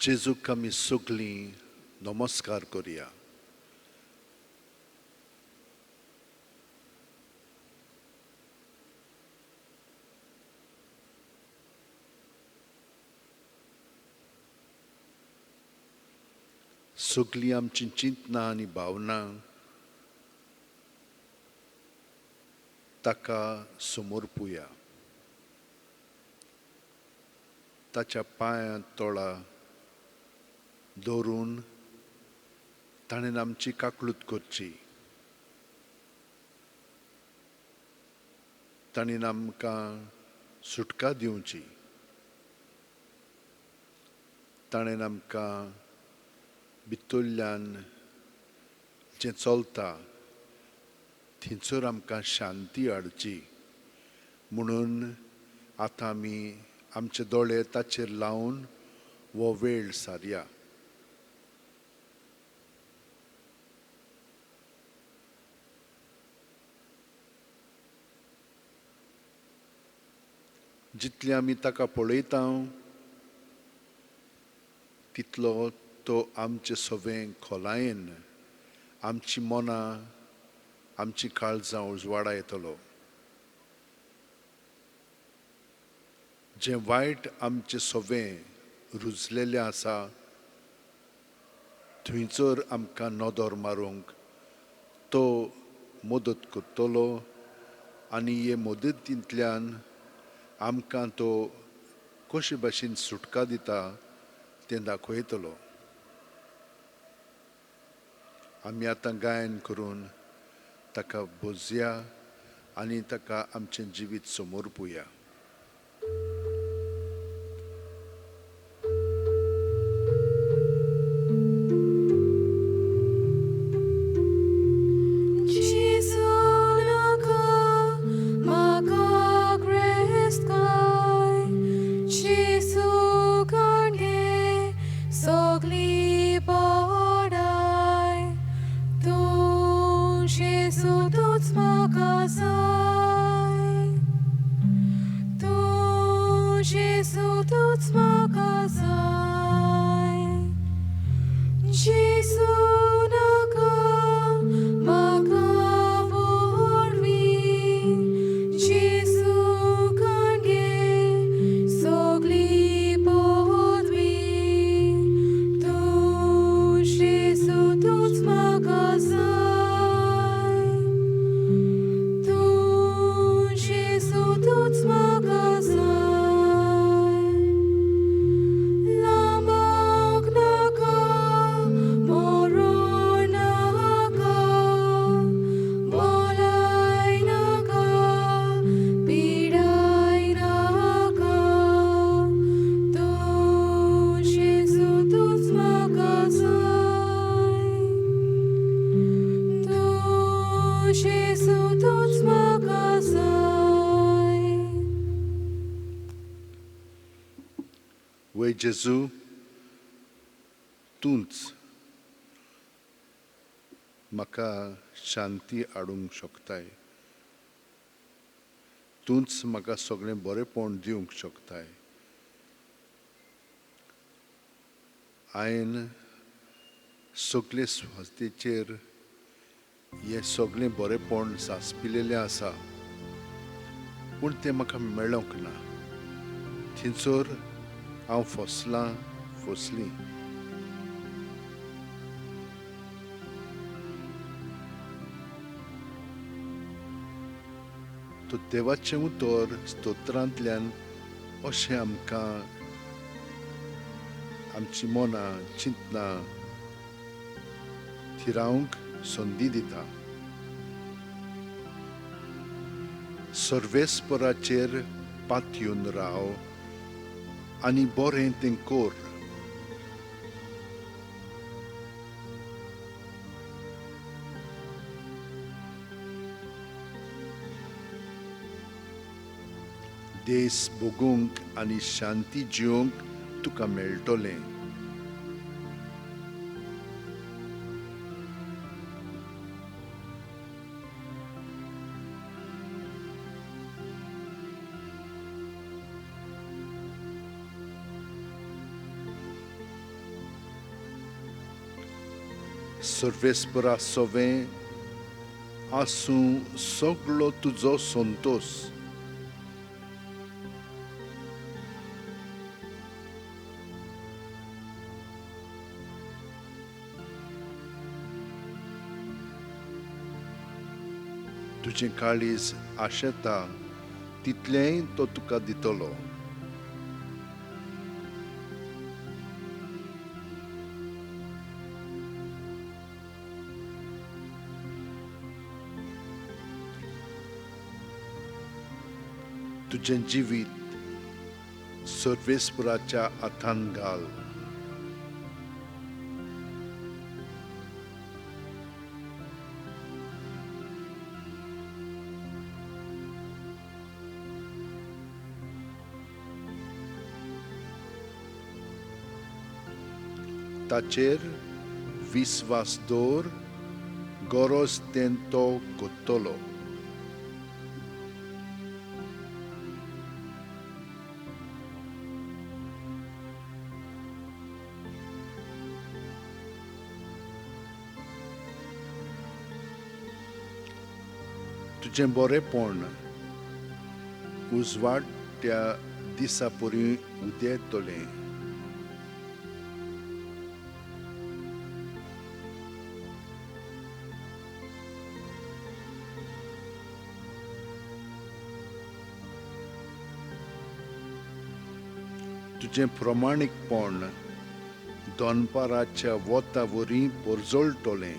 जेजूक आमी सगळीं नमस्कार करुया. सगळीं आमची चिंतनां आनी भावना ताका समर्पुया. ताच्या पांयां तोळा दवरून ताणें आमची काकळूत करची. ताणें आमकां सुटका दिवची. ताणें आमकां भितरल्यान जें चलता थंयसर आमकां शांती हाडची. म्हणून आतां आमी आमचे दोळे ताचेर लावन हो वेळ सारया. जितले आमी ताका पळयता तितलो तो आमचे सवें खोलायेन आमची मनां आमची काळजां उजवाडा येतलो. जें वायट आमचें सवें रुजलेलें आसा थंयसर आमकां नदर मारूंक तो मदत करतलो आनी हे मदतींतल्यान आमकां तो कशे भाशेन सुटका दिता तें दाखयतलो. आमी आतां गायन करून ताका बोजया आनी ताका आमचें जिवीत समर्पुया. जेजू तूंच म्हाका शांती हाडूंक शकताय. तूंच म्हाका सगळें बरेंपण दिवंक शकताय. हांवें सगळे स्वास्थेचेर हें सगळें बरेंपण सांसपिलेलें आसा पूण तें म्हाका मेळोंक ना. थंयसर हांव फसलां फसलीं. तो देवाचें उतर स्तोत्रांतल्यान अशें आमकां आमची मनां चिंतनां थिरावंक संदी दिता. सर्वेस्पराचेर पातयेवन राव आनी बरें तें कर. देश भोगूंक आनी शांती जिवंक तुका मेळटलें. सर्वेस्परा सवें आसूं सगळो तुजो संतोश। तुजें काळीज आशेता तितलेंय तो तुका दितलो। तुजें जिवीत सर्वेस्पराच्या हातान घाल। ताचेर विस्वास दवर, गरज तें तो कोत्तलो। तुजें बरेंपण उजवाड त्या दिसा परी उदेतलें। तुजें प्रमाणीकपण दनपाराच्या वता वरी परजळटलें।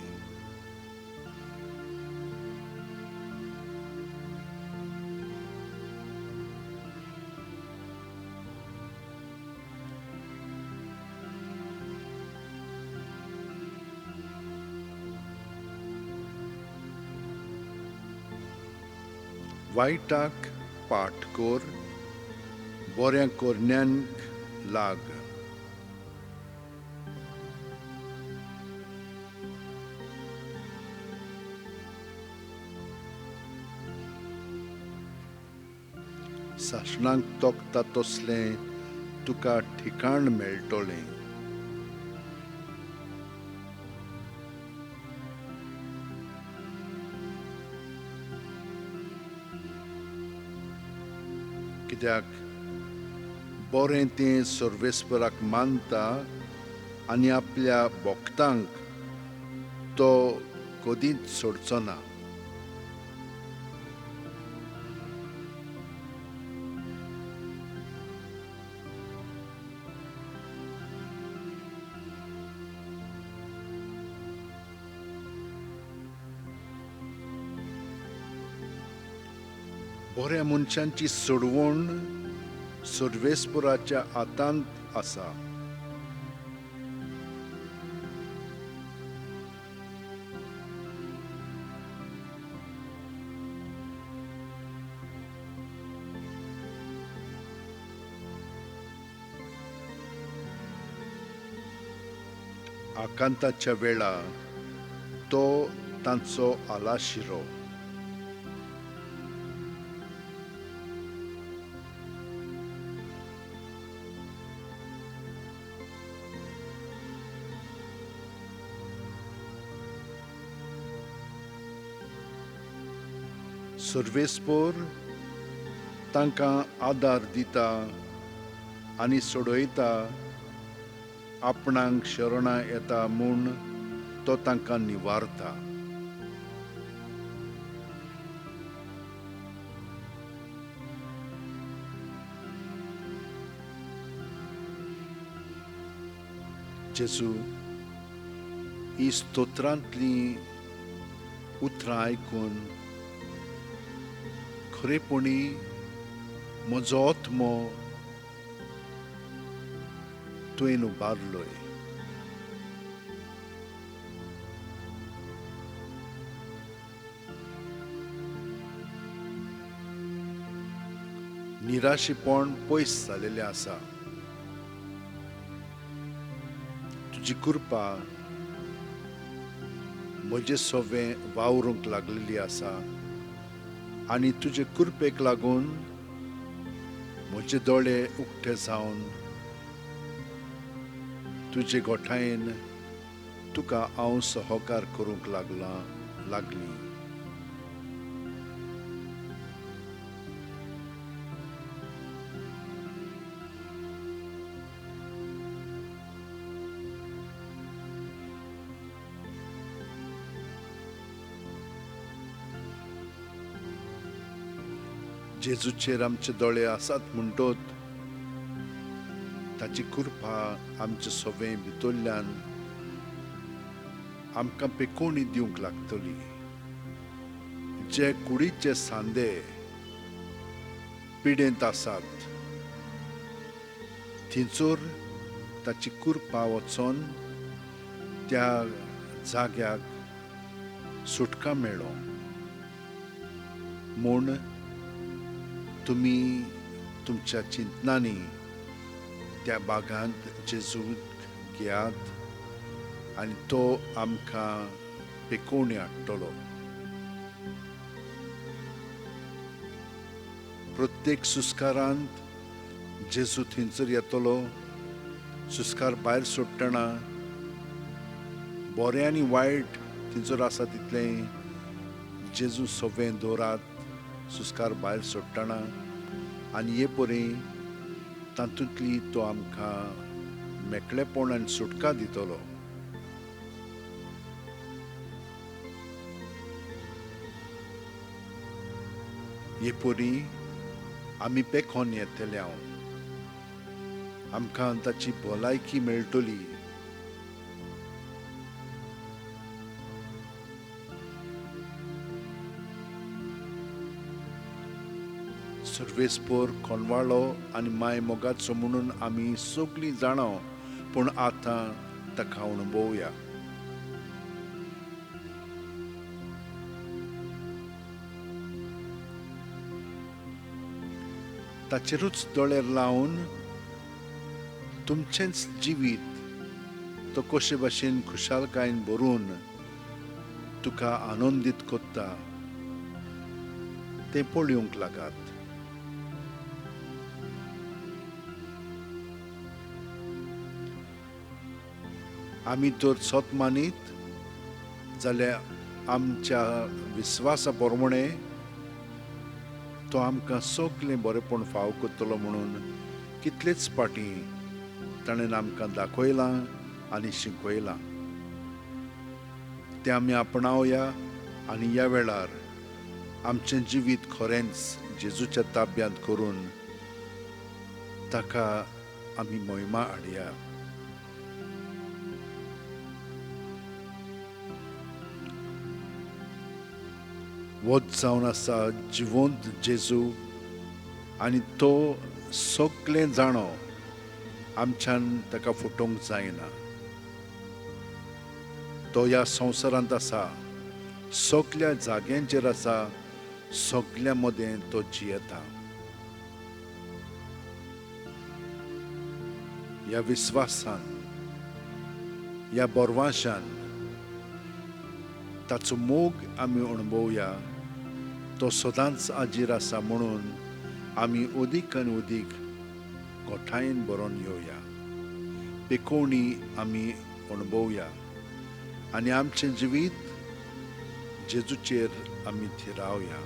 वायटाक पाठ कर, बऱ्या करण्यांक लाग। सासणाक तोखता तसलें तुका ठिकाण मेळटलें। कित्याक बरें तें सर्वेस्पराक मानता आनी आपल्या भक्तांक तो कदींच सोडचो ना। बऱ्या मनशांची सोडवण सर्वेस्पराच्या हातांत आसा। आकांताच्या वेळा तो तांचो आलाशिरो। सर्वेस्पर तांकां आदार दिता आनी सोडयता, आपणाक शरणां येता म्हूण तो तांकां निवारता। जेजू, ही स्तोत्रांतलीं उतरां आयकून खरेपणी म्हजो आत्मो तुवें उबारलोय। निराशेपण पयस जालेलें आसा। तुजी कृपा म्हजे सवें वावरूंक लागलेली आसा आनी तुजे कृपेक लागून म्हजे दोळे उक्ते जावन तुजे गोठायेन तुका हांव सहकार करूंक लागला लागली. जेजूचेर आमचे दोळे आसात म्हणटोत ताची कृपा आमचे सवे भितरल्यान आमकां पेकोणी दिवंक लागतली. जे कुडीचे सांदे पिडेंत आसात थंयसर ताची कृपा वचोन त्या जाग्याक सुटका मेळो म्हूण तुमी तुमच्या चिंतनांनी त्या बागांत जेजूक घेयात आनी तो आमकां पेकोवणी हाडटलो. प्रत्येक सुस्कारांत जेजू थंयसर येतलो. सुस्कार भायर सोडटना बरें आनी वायट थंयसर आसा तितलें जेजू सगळें दवरात सुस्कार भायर सोडटना आनी हे परी तातूंतली तो आमकां मेकळेपण आनी सुटका दितलो. हे परी आमी पेखोन येतले हांव आमकां ताची भलायकी मेळटली. सर्वेस्पोर कोनवाळो आनी माय मोगाचो म्हणून आमी सगळीं जाणां, पूण आतां ताका अणभवया. ताचेरूच दोळे लावन तुमचेंच जिवीत तो कशे भाशेन खुशालकायेन भरून तुका आनंदीत करता तें पळोवंक लागात. आमी तर सत मानीत जाल्यार आमच्या विस्वासा प्रमाणे तो आमकां सगळें बरेपण फाव करतलो म्हणून कितलेच फावटी ताणें आमकां दाखयलां आनी शिकयलां. तें आमी आपणावया आनी ह्या वेळार आमचें जिवीत खरेंच जेजूच्या ताब्यांत करून ताका आमी मोहिमा हाडया. वत जावन आसा जिवंत जेजू आनी तो सगळें जाणो, आमच्यान ताका फटोवंक जायना. तो ह्या संवसारांत आसा, सगल्या जाग्यांचेर आसा, सगल्या मदें तो जियेता. ह्या विस्वासान, ह्या बरवाशान ताचो मोग आमी अणभवया. तो सदांच आजीर आसा म्हणून आमी अदीक आनी अदीक गोठायेन बरोवन येवया. पेकोवणी आमी अणभवया आनी आमचें जिवीत जेजूचेर आमी थिरावया.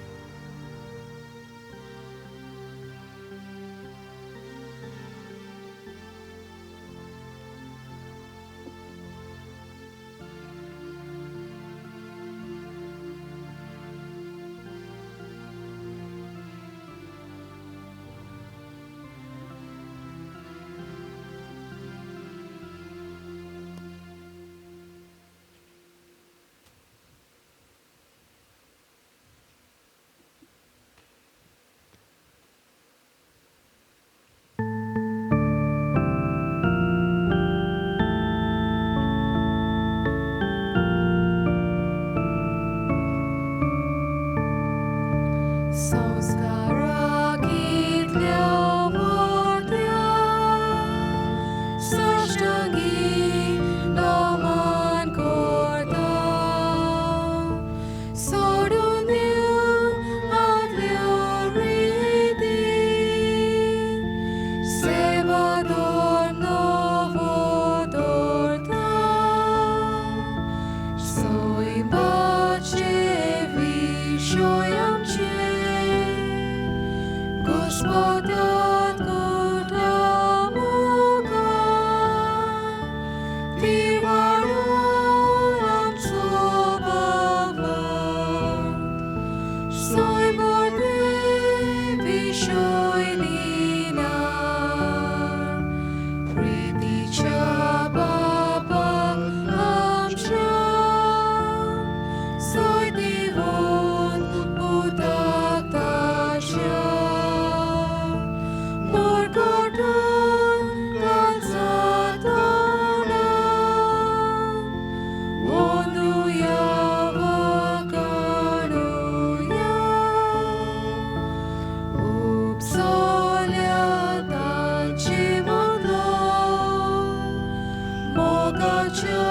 Seba dor novo dorta. घुस्मट्यात कुटल्या मुखार ती वाडोवन आमचो भावार्थ सैमर्दे विशय लिनार प्रितीच्या बाबाक आमच्या सोय दिवन उदक ताच्या मरगटान घालचा तोंडान ओंदुया वखाणुया उपसल्या ताचे मदलो मोगाच्या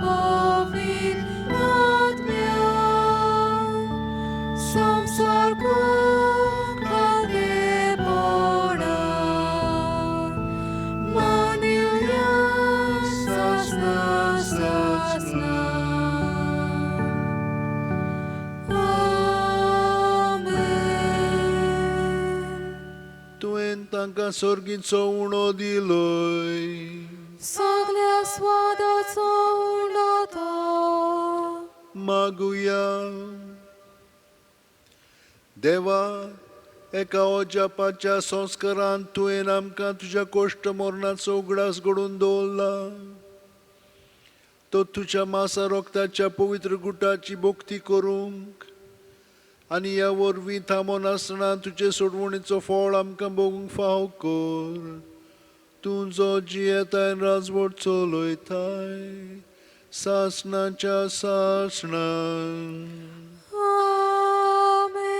पवित्र आत्म्यान संवसार खालदेपणान मानिल्या सासणा सासणा. आमेन. तुवें तांकां सर्गीचो उणो दिलोय. सगल्या स्वादाचो उणो तो. मागुया. देवा, एका अजापाच्या संस्कारान तुवें आमकां तुज्या कोश्ट मरणाचो उगडास घडोवन दवरला. तो तुज्या मासा रोगताच्या पवित्र गुटाची भक्ती करूंक आनी ह्या वरवीं थांबोन आसतना तुजे सोडवणीचो फळ आमकां भोगूंक फाव कर. तूं जो जियेताय, राजवट चलयताय सासणाच्या सासणां. आमेन.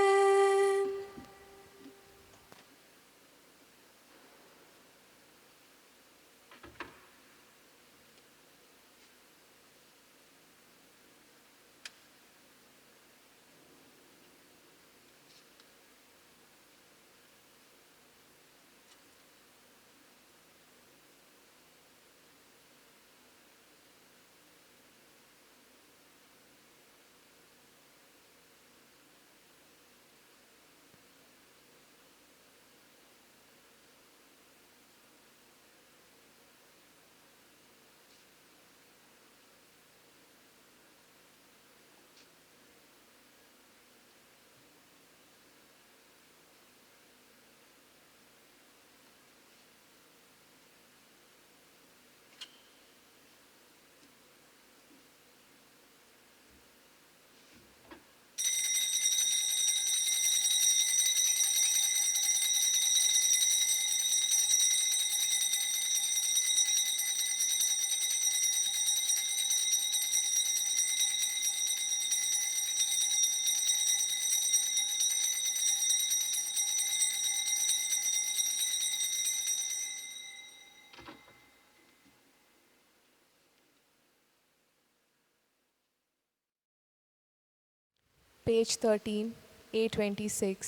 Page 13, A26.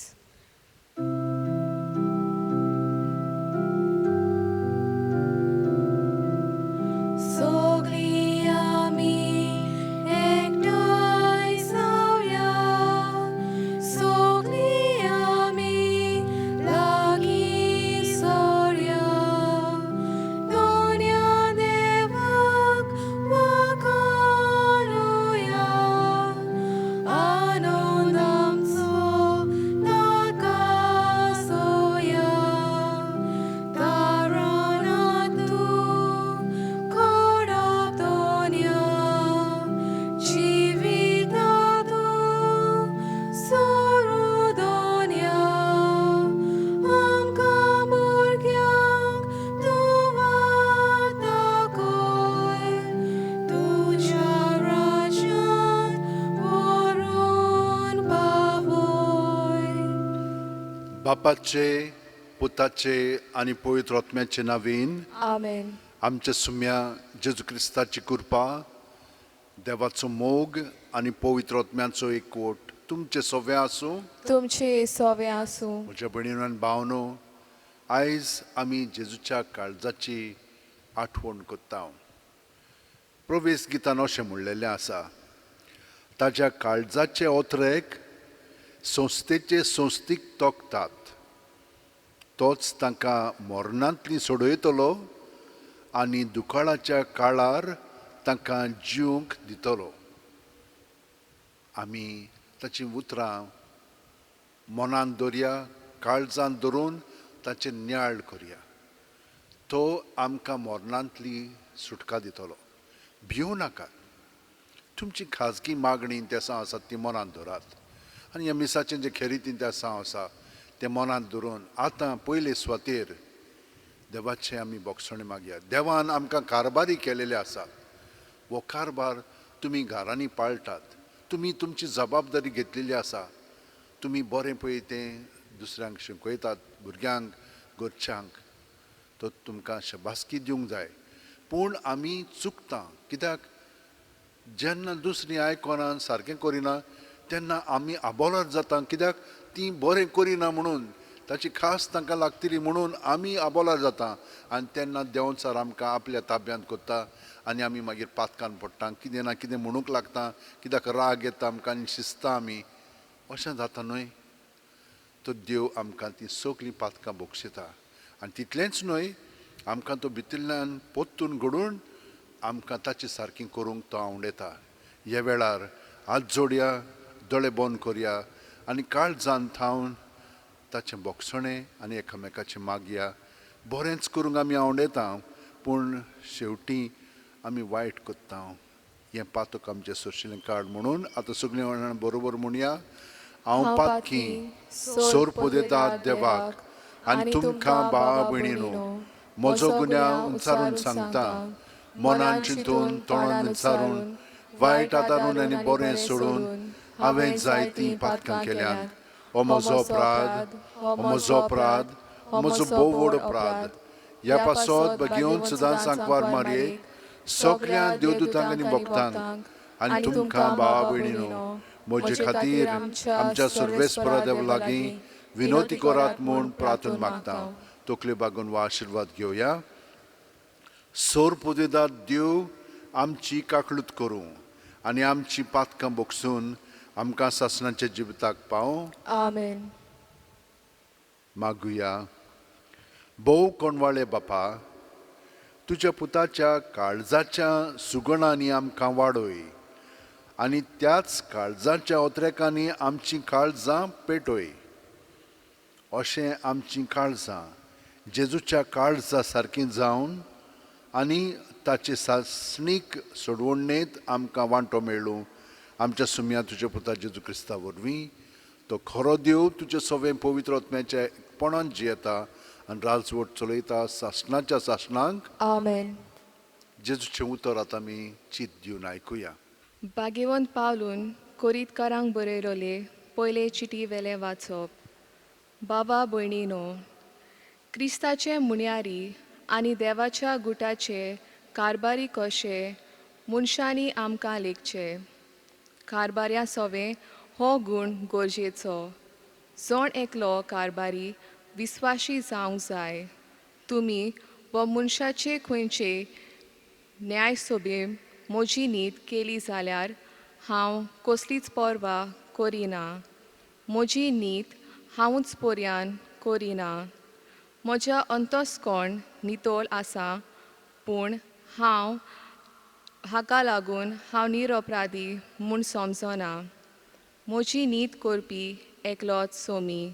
सगळीं आमी एकठांय जावया, सगळीं आमी लागीं सरया, दोन्या देवाक वखाणुया, आनंद आमचो ताका सोया. तारणांतू करप दोन्या, जिवितांतू सोरू दोन्या, आमकां भुरग्यांक तूं वाट दाखय, तुज्या राज्यांत व्हरून पावय. बापाचे, पुताचे आनी पवित्र आत्म्याचे नावीन. Amen. आमच्या सुम्या जेजू क्रिस्ताची कृपा, देवाचो मोग आनी पवित्र आत्म्याचो एकवट तुमचे सगळे आसूं. तुमचे सोवे आसूं. म्हज्या भयणीनो आनी भावनो, आयज आमी जेजूच्या काळजाची आठवण करता. प्रवेश गितान अशें म्हणलेलें आसा, ताज्या काळजाचे ओतरेक संस्थेचे संस्थीक तोखतात. तोच तांकां मरणांतली सोडयतलो आनी दुकाळाच्या काळार तांकां जिवंक दितलो. आमी ताचीं उतरां मनांत दवरया, काळजांत धरून ताचें नियाळ करया. तो आमकां मरणांतली सुटका दितलो. भिवं नाकात. तुमची खाजगी मागणी तेसां आसात ती मनांत धरात आनी ह्या मिसाचें जें खेरीत तेसांव आसा तें मनांत धरून आतां पयले सुवातेर देवाचें आमी बोगसणें मागया. देवान आमकां कारबारी केलेले आसात. हो कारबार तुमी घरांनी पाळटात. तुमी तुमची जबाबदारी घेतलेली आसा. तुमी बरें पळय तें दुसऱ्यांक शिकयतात, भुरग्यांक, घरच्यांक. तो तुमकां शबासकी दिवंक जाय. पूण आमी चुकता. कित्याक जेन्ना दुसरीं आयकना सारकें करिना तेन्ना आमी आबोलार जाता. कित्याक तीं बरें करिना म्हणून, ताची खास तांकां लागतली म्हणून आमी आबोलार जाता आनी तेन्ना देंवचार आमकां आपल्या ताब्यांत करता आनी आमी मागीर पातकान पडटा, कितें ना कितें म्हणूंक लागता, कित्याक राग येता आमकां आनी शिजता आमी. अशें जाता न्हय? तर देव आमकां ती सगळीं पातकां बक्षिता आनी तितलेंच न्हय, आमकां तो भितरल्यान पोत्तून घडून आमकां ताचे सारकी करूंक तो आवडटा. ह्या वेळार हात जोडया, दोळे बंद करया आनी काळजान थावन ताचें बोगसणें आनी एकामेकाचें मागया. बरेंच करूंक आमी आवडटा, पूण शेवटी आमी वायट करता. हें पातक आमचें सोशिल्लें काड म्हणून आतां सगळीं जाणां बरोबर म्हणया. हांव पातकी सोर पुदेतात देवाक आनी तुमकां भावा भयणीनो म्हजो गुन्यांव उंचारून सांगता. मनान चिंतून, तोंडान उच्चारून, वायट आदारून आनी बरें सोडून हांवें जायतीं पातकां केल्यांत. हो म्हजो अपराध, हो म्हजो अपराध, हो म्हजो भोव व्हड अपराध. ह्या पासत बगेवन सदांच सांकवार मारयेक सगळ्या देवदूतांक आनी भक्तांक आनी तुमकां भावा भयणीनो म्हजे खातीर आमच्या सर्वेस्परा देवा लागीं विनोती करात म्हूण प्रार्थना मागता. तकल्यो बागून वा आशिर्वाद घेवया. सोर पुदेदात देव आमची काकळूत करूं आनी आमची पातकां बोगसून आमकां सासणाच्या जिविताक पावूं. आमेन. मागुया. भोव कोणवाळे बापा, तुज्या पुताच्या काळजाच्या सुगणांनी आमकां वाडय आनी त्याच काळजाच्या ओत्रेकांनी आमचीं काळजां पेटय. अशें आमचीं काळजां जेजूच्या काळजा सारकीं जावन आनी ताचे सासणीक सोडवणेंत आमकां वांटो मेळूं. आमच्या सुम्या तुज्या पुता जेजू क्रिस्ता वरवीं. तो खरो देव तुजे सवें पवित्र आत्म्याच्या एकपणान जियेता आनी राजवट चलयता सासणाच्या सासणांक. आमेन. जेजूचें उतर आतां आमी चीत दिवन आयकुया. भाग्यवंत पावलून कोरीतकारांक बरयलोले पयले चिटी वेलें वाचप. बाबा भयणीनो, क्रिस्ताचे मुन्यारी आनी देवाच्या गुटाचे कारबारी कशे मनशांनी आमकां लेखचे. कारबाऱ्या सोवे हो गूण गरजेचो. जण एकलो कारबारी विस्वाशी जावंक जाय. तुमी व मनशाचे खंयचे न्यायसभे म्हजी नीत केली जाल्यार हांव कसलीच पर्वा करिना. म्हजी नीत हांवूच पर्यान करिना. म्हज्या अंतस्कोण नितळ आसा, पूण हांव हाका लागून हांव निरपराधी म्हूण समजना. म्हजी नीत करपी एकलोच सोमी.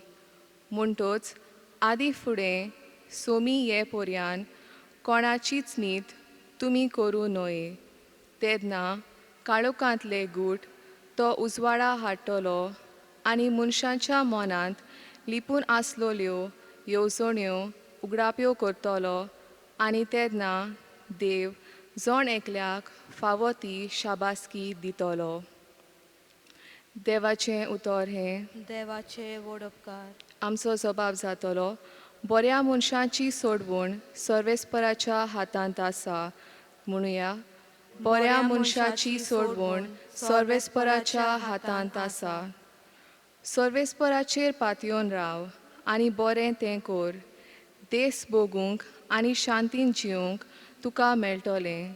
म्हणटच आदी फुडें सोमी ये पर्यान कोणाचीच नीत तुमी करूं न्हय. तेन्ना काळोखांतले गूट तो उजवाडा हाडटलो आनी मनशाच्या मनांत लिपून आसलोल्यो येवजण्यो उगडाप्यो करतलो आनी तेन्ना देव जण एकल्याक फावो ती शाबासकी दितलो. देवाचें उतर हें. देवाचे व्हड उपकार. आमचो जबाब जातलो. बऱ्या मनशाची सोडवण सर्वेस्पराच्या हातांत आसा. म्हणुया, बऱ्या मनशाची सोडवण सर्वेस्पराच्या हातांत आसा. सर्वेस्पराचेर पातयेवन राव आनी बरें तें कर. देस भोगूंक आनी शांतीन जिवंक तुका मेळटलें.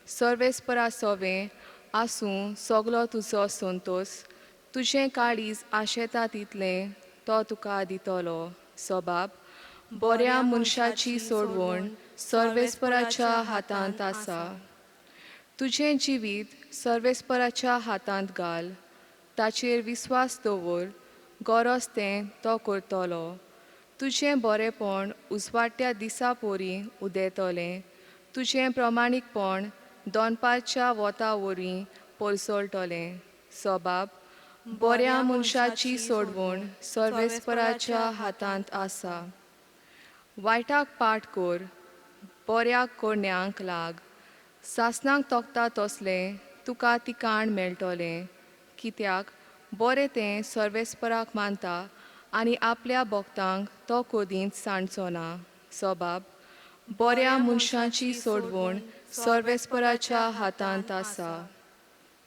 सर्वेस्परा सोवें आसूं सगलो तुजो संतोस. तुजें काळीज आशेता तितलें तो तुका दितलो. सबाब बऱ्या मनशाची सोडवण सर्वेस्पराच्या हातांत आसा. तुजें जिवीत सर्वेस्पराच्या हातांत घाल, ताचेर विस्वास दवर, गरज तें तो करतलो. तुजें बरेंपण उजवाडट्या दिसा पोरी उदेतलें, तुजें प्रमाणीकपण दनपारच्या वोता वरवीं परसळटलें. सबाब बऱ्या मनशाची सोडवण सर्वेस्पराच्या हातांत आसा. वायटाक पाठ कर, बऱ्याक करण्यांक लाग. सासणाक तोखता तसलें तुका तिकाण मेळटलें, कित्याक बरें तें सर्वेस्पराक मानता आनी आपल्या भक्तांक तो कदींच सांडचो ना. सबाब बऱ्या मनशाची सोडवण सर्वेस्पराच्या हातांत आसा.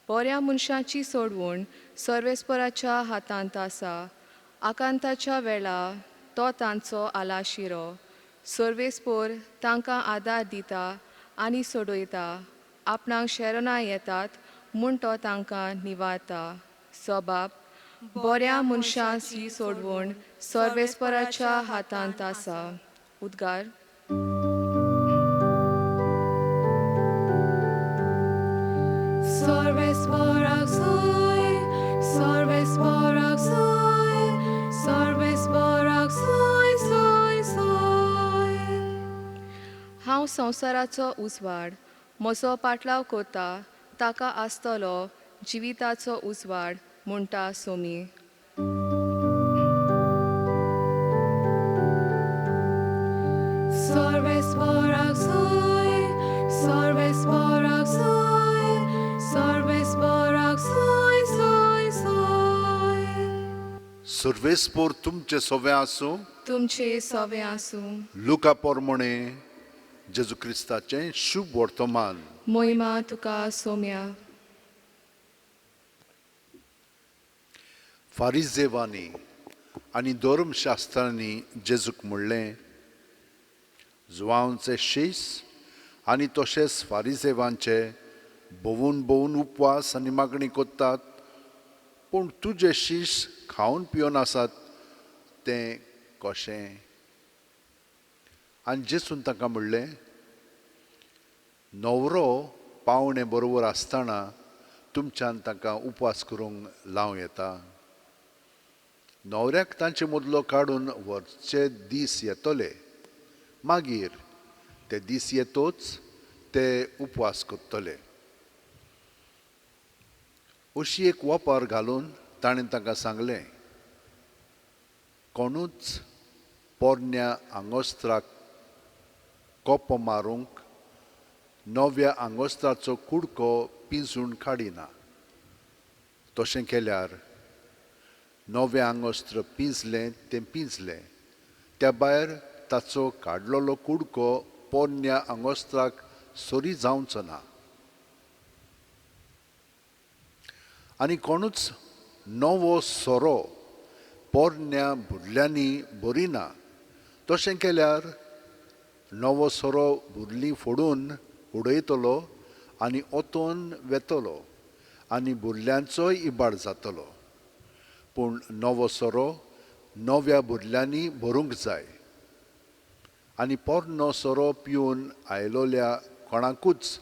बऱ्या मनशाची सोडवण सर्वेस्पराच्या हातांत आसा. आकांताच्या वेळा तो तांचो आलाशिरो. सर्वेस्पोर तांकां आदार दिता आनी सोडयता. आपणाक शरणां येतात म्हूण तो तांकां निवारता. सबाब बऱ्या मनशाची सोडवण सर्वेस्पराच्या हातांत आसा. उद्गार. सर्वेस्पराक सोय, सर्वेस्पराक सोय, सर्वेस्पराक सोय, सोय, सोय. हांव संवसाराचो उजवाड, म्हजो पाटलाव करता ताका आसतलो जिविताचो उजवाड, म्हणटा सोमी. सर्वेस्पराक सोय, सर्वेस्पराक सोय, सर्वेस्पराक सोय, सोय, सोय. सर्वेस्पोर तुमचे सोवे आसूं, तुमचे सोवे आसूं. लुका पोरमोणे जेजू क्रिस्ताचें शुभ वर्तमान. मोहिमा तुका सोम्या. फारिजेवांनी आनी धर्मशास्त्रांनी जेजूक म्हणलें, जुवांवचे शीस आनी तशेंच फारिजेवांचे भोवून भोवून उपवास आनी मागणी करतात, पूण तुजे शीस खावन पिवन आसात तें कशें? आनी जेजून तांकां म्हणलें, न्हवरो पावणे बरोबर आसतना तुमच्यान तांकां उपवास करूंक लावं येता. न्हवऱ्याक तांचे मदलो काडून व्हरचे दीस येतले, मागीर ते दीस येतोच ते उपवास करतले. अशी एक वपार घालून ताणें तांकां सांगलें, कोणूच पोरण्या आंगोस्त्राक कोपो मारूंक नव्या आंगोस्त्राचो कुडको पिंजून काडिना. तशें केल्यार नवें आंगोस्त्र पिंजलें तें पिंजलें, त्या भायर ताचो काडलेलो कुडको पोरण्या आंगोस्त्राक सरी जावचो ना. आनी कोणूच नवो सोरो पोरण्या बुडल्यांनी भरिना. तशें केल्यार नवो सोरो बुडली फोडून उडयतलो आनी ओतोन वेतलो आनी बुडल्यांचोय इबाड जातलो. पूण नवो सोरो नव्या बुडल्यांनी भरूंक जाय. आनी पोरनो सोरो पिवन आयलोल्या कोणाकूच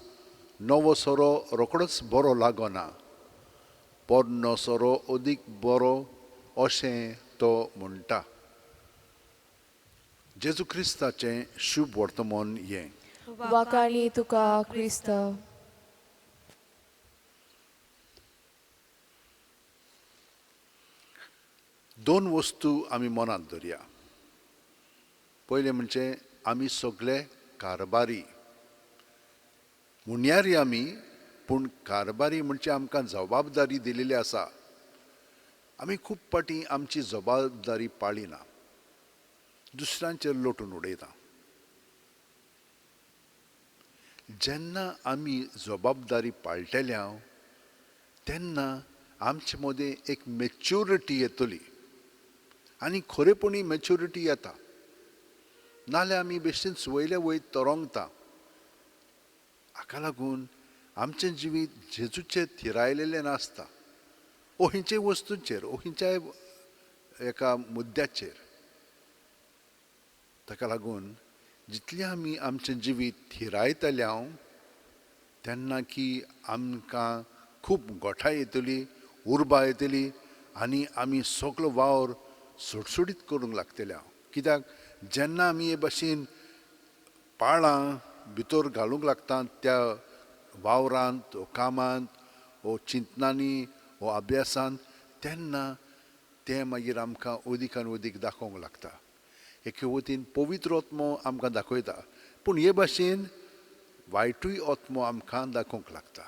नवो सोरो रोकडोच बरो लागना. पोरनो सोरो अदीक बरो अशें तो म्हणटा. जेजू क्रिस्ताचें शुभ वर्तमान हें. वाकाणी तुका क्रिस्तांव. दोन वस्तू आमी मनांत धरया. पयलें म्हणजे आमी सगळे कारबारी, मुन्यारी आमी, पूण कारबारी म्हणजे आमकां जबाबदारी दिलेली आसा. आमी खूब फावटी आमची जबाबदारी पाळिना, दुसऱ्यांचेर लोटून उडयता. जेन्ना आमी जबाबदारी पाळटले तेन्ना आमचे मदें एक मॅच्युरिटी येतली आनी खरेपणी मॅच्युरिटी येता. नाल्यार आमी बेश्टीच वयले वयर तरंगता. हाका लागून आमचें जिवीत जेजूचें थिरायलेलें नासता, ओहिंचे वस्तूंचेर, ओहिंच्या एका मुद्द्याचेर. ताका लागून जितलें आमी आमचें जिवीत थिरायतले हांव तेन्ना की आमकां खूब गोठाय येतली, उर्बा येतली आनी आमी सगलो वावर सुटसुटीत करूंक लागतले हांव. कित्याक जेन्ना आमी हे भाशेन पाळां भितर घालूंक लागता त्या वावरांत वो कामांत वो चिंतनांनी वो अभ्यासांत, तेन्ना तें मागीर आमकां अदीक आनी अदीक दाखोवंक लागता. एके वतीन पवित्र आत्मो आमकां दाखयता, पूण हे भाशेन वायटूय आत्मो आमकां दाखोवंक लागता.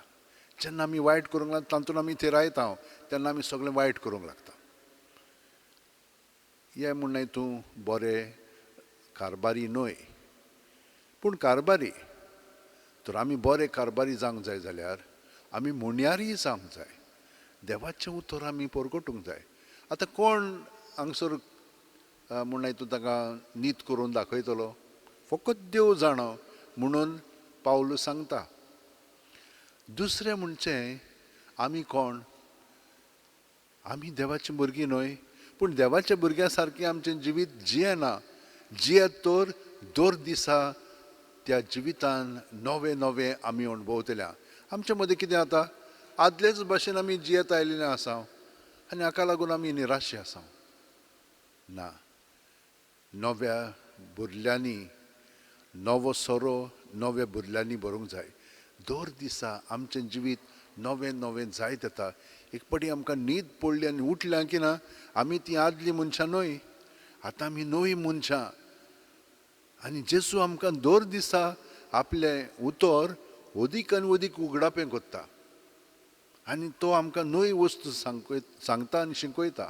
जेन्ना आमी वायट करूंक लागता तातूंत आमी थिरायता, तेन्ना आमी सगळें वायट करूंक लागता. हें म्हणणें तूं बरें कारबारी न्हय, पूण कारबारी तर आमी बरे कारबारी जावंक जाय जाल्यार आमी मुण्यारीय जावंक जाय. देवाचें उतर आमी परगटूंक जाय. आतां कोण हांगसर म्हणणें तूं ताका नीत करून दाखयतलो? फकत देव जाणो म्हणून पावलू सांगता. दुसरें म्हणचें आमी कोण? आमी देवाची भुरगीं न्हय, पूण देवाच्या भुरग्यां सारकें आमचें जिवीत जियेना. जियेत तर दर दिसा त्या जिवितान नवें नवें आमी अणभवतल्या. आमचे मदीं कितें जाता, आदलेच भाशेन आमी जियेत आयिल्ले आसा आनी हाका लागून आमी निराशी आसा. ना, नव्या बुरल्यांनी नवो सोरो नव्या बुरल्यांनी भरूंक जाय. दर दिसा आमचें जिवीत नवें नवें जायत येता. एक पाटी आमकां न्हीद पडली आनी उठल्या की ना, आमी तीं आदलीं मनशां न्हय, आतां आमी नवीं मनशां. आनी जेजू आमकां दर दिसा आपलें उतर अदीक आनी अदीक उगडापें करता आनी तो आमकां नवी वस्तू सांगता आनी शिकयता.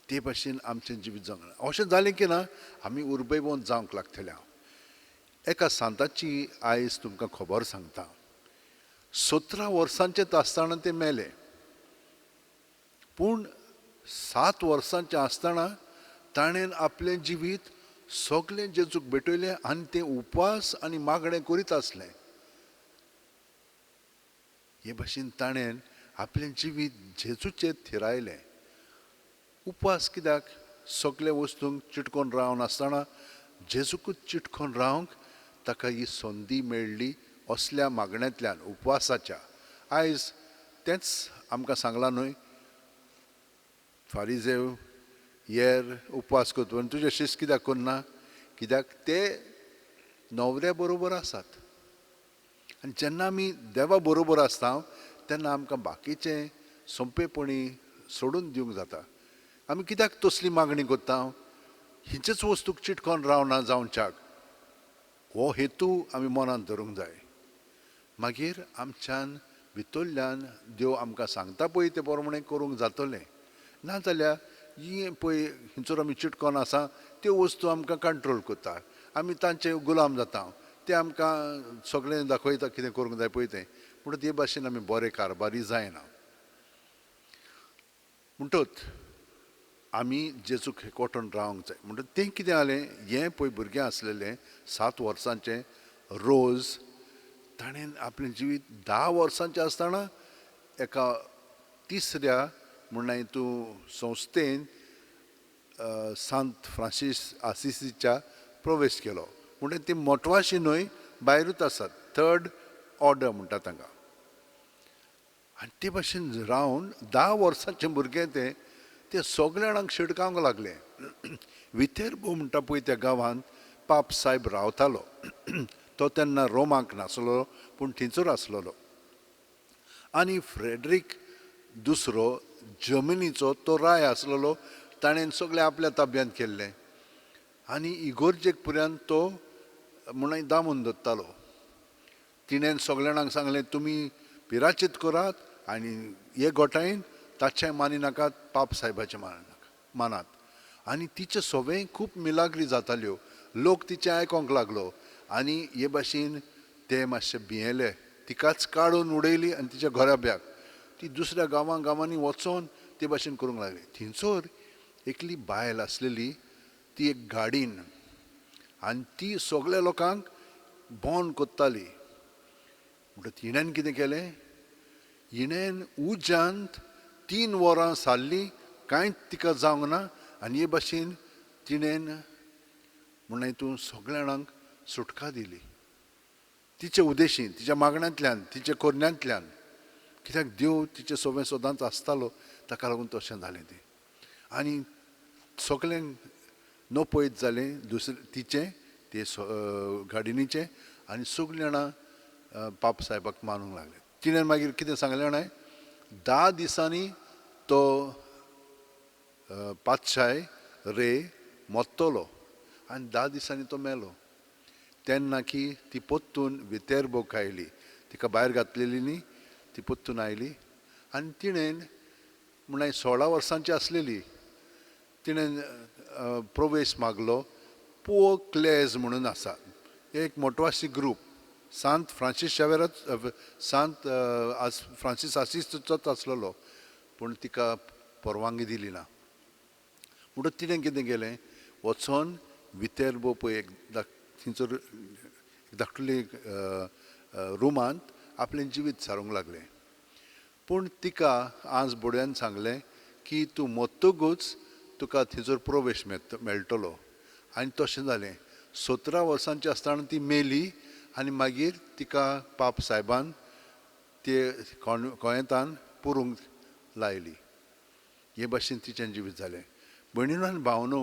ते भाशेन आमचें जिवीत जावंक लागता. अशें जालें की ना आमी उर्बेवंत जावंक लागतले. हांव एका सांताची आयज तुमकां खबर सांगता. 17 वर्सांचें आसतना तें मेलें, पूण 7 वर्सांचें आसतना ताणें आपलें जिवीत सगळें जेजूक भेटयलें आनी तें उपवास आनी मागणें करीत आसलें. हे भाशेन ताणें आपलें जिवीत जेजूचेर थिरायलें. उपवास कित्याक? सगळे वस्तूंक चिटकोन रावन आसतना जेजूकूच चिटकोन रावंक ताका ही संदी मेळ्ळी असल्या मागण्यांतल्यान, उपवासाच्या. आयज तेंच आमकां सांगलां न्हय, फारिजेव येर उपवास करता आनी तुजें शिस्त कित्याक करना? कित्याक ते न्हवऱ्या बरोबर आसात. आनी जेन्ना आमी देवा बरोबर आसता तेन्ना आमकां बाकीचें सोंपेपणी सोडून दिवंक जाता. आमी कित्याक तसली मागणी करता? हिचेच वस्तूक चिटकोन रावना जावच्याक हो हेतू आमी मनांत धरूंक जाय. मागीर आमच्यान भितरल्यान देव आमकां सांगता पळय ते प्रमाणें करूंक जातलें. नाजाल्यार ही पळय हिंचोर आमी चिटकोन आसा त्यो वस्तू आमकां कंट्रोल करता, आमी तांचे गुलाम जाता, ते आमकां सगळें दाखयता कितें करूंक जाय पळय तें. म्हणून ते भाशेन आमी बरे कारबारी जायना. म्हणटच आमी जेजूक एकवटून रावंक जाय. म्हणटच तें कितें जालें, हें पळय भुरगें आसलेलें 7 वर्सांचें रोज, ताणें आपलें जिवीत 10 वर्सांचें आसतना एका तिसऱ्या म्हणल्यार तूं संस्थेन सांत फ्रांसीस आसिसीच्या प्रवेश केलो. म्हणटा ती मोटवाशी न्हय, भायरूच आसात, थर्ड ऑर्डर म्हणटा तांकां. आनी ते भाशेन रावन 10 वर्सांचें भुरगें तें ते सगल्या जाणांक शिडकावंक लागलें. वितेरबो म्हणटा पळय त्या गांवांत पाप सायब रावतालो. तो तेन्ना रोमाक नासलो पूण थंयसर आसलेलो. आनी फ्रेडरीक दुसरो जर्मनीचो तो राय आसलेलो, ताणें सगळें आपल्या ताब्यांत केल्लें आनी इगोर्जेक पुऱ्यान तो म्हणून दामून दवरतालो. तिणें सगल्या जाणांक सांगलें, तुमी पिराचीत करात आनी हे गोठायेन ताचें मानी नाकात, पाप सायबाचें मानात. आनी तिचे सवंय खूब मिलाग्री जाताल्यो, लोक तिचें आयकोंक लागलो आनी हे भाशेन ते मातशे भियेले. तिकाच काडून उडयली आनी तिच्या घराब्याक ती दुसऱ्या गांवां गांवांनी वचोन ते भाशेन करूंक लागली. थंयसर एकली बायल आसलेली, ती एक गाडीन, आनी ती सगल्या लोकांक बंद करताली. म्हणटा तिणेन कितें केलें, हिणेन उज्यांत 3 वरां सारलीं, कांयच तिका जावंक ना. आनी हे भाशेन तिणेन म्हणून तूं सगळ्या जाणांक सुटका दिली तिचे उदेशी, तिच्या मागण्यांतल्यान, तिच्या कोरण्यांतल्यान. कित्याक देव तिचे सोबें सदांच आसतालो, ताका लागून तशें जालें तें. आनी सगळ्यांक नपयत जालें दुसरें तिचें ते गार्डिनीचें. आनी सगळीं जाणां पाप साहेबाक मानूंक लागले. तिणें मागीर कितें सांगलें जाणा, 10 दिसांनी तो पातशाय रे मोत्तलो आनी 10 दिसांनी तो मेलो. तेन्ना की ती पोत्तून वितेरबोक आयली, तिका भायर घातलेली न्ही, ती पोत्तून आयली. आनी तिणें म्हणल्यार 16 वर्सांची आसलेली, तिणें प्रवेश मागलो. पुअर क्लेज म्हणून आसा एक मोटवाशी ग्रूप, सांत फ्रांसीस शावेराच, सांत फ्रांसीस आसीसचोच आसलेलो, पूण तिका परवानगी दिली ना. म्हणटच तिणें कितें केलें, वचोन वितेरबो पळय एक थंयसर एक धाकटुली रुमांत आपलें जिवीत सारूंक लागलें. पूण तिका आज बोड्यान सांगलें की तूं मरतकूच तुका थंयसर प्रवेश मेळटलो. आनी तशें जालें. 17 वर्सांची आसतना ती मेली आनी मागीर तिका पाप सायबान ते गोंयेंतान पुरूंक लायली. हे भाशेन तिचें जिवीत जालें. भयणीनो आनी भावनो,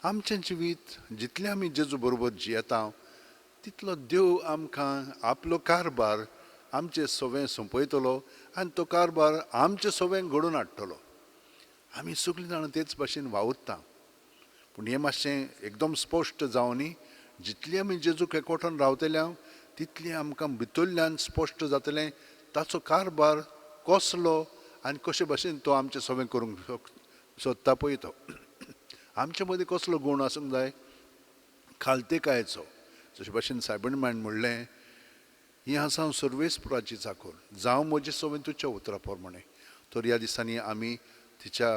आमचें जिवीत जितलें आमी जेजू बरोबर जियेता तितलो देव आमकां आपलो कारभार आमचे सवें सोंपयतलो आनी तो कारभार आमचे सवें घडोवन हाडटलो. आमी सगळीं जाणां तेच भाशेन वावुरता, पूण हें मातशें एकदम स्पश्ट जावनी, जितली आमी जेजूक एकवटून रावतले तितली आमकां भितरल्यान स्पश्ट जातलें ताचो कारभार कसलो आनी कशे भाशेन तो आमचे सवें करूंक सोदता पळय तो. आमचे मदीं कसलो गूण आसूंक जाय, खालतेकायेचो. जशे भाशेन सायबण मायन म्हणलें, ही आसा हांव सर्वेस्पुराची चाकोर, जावं म्हजे सवें तुज्या उतरा प्रमाणें. तर ह्या दिसांनी आमी तिच्या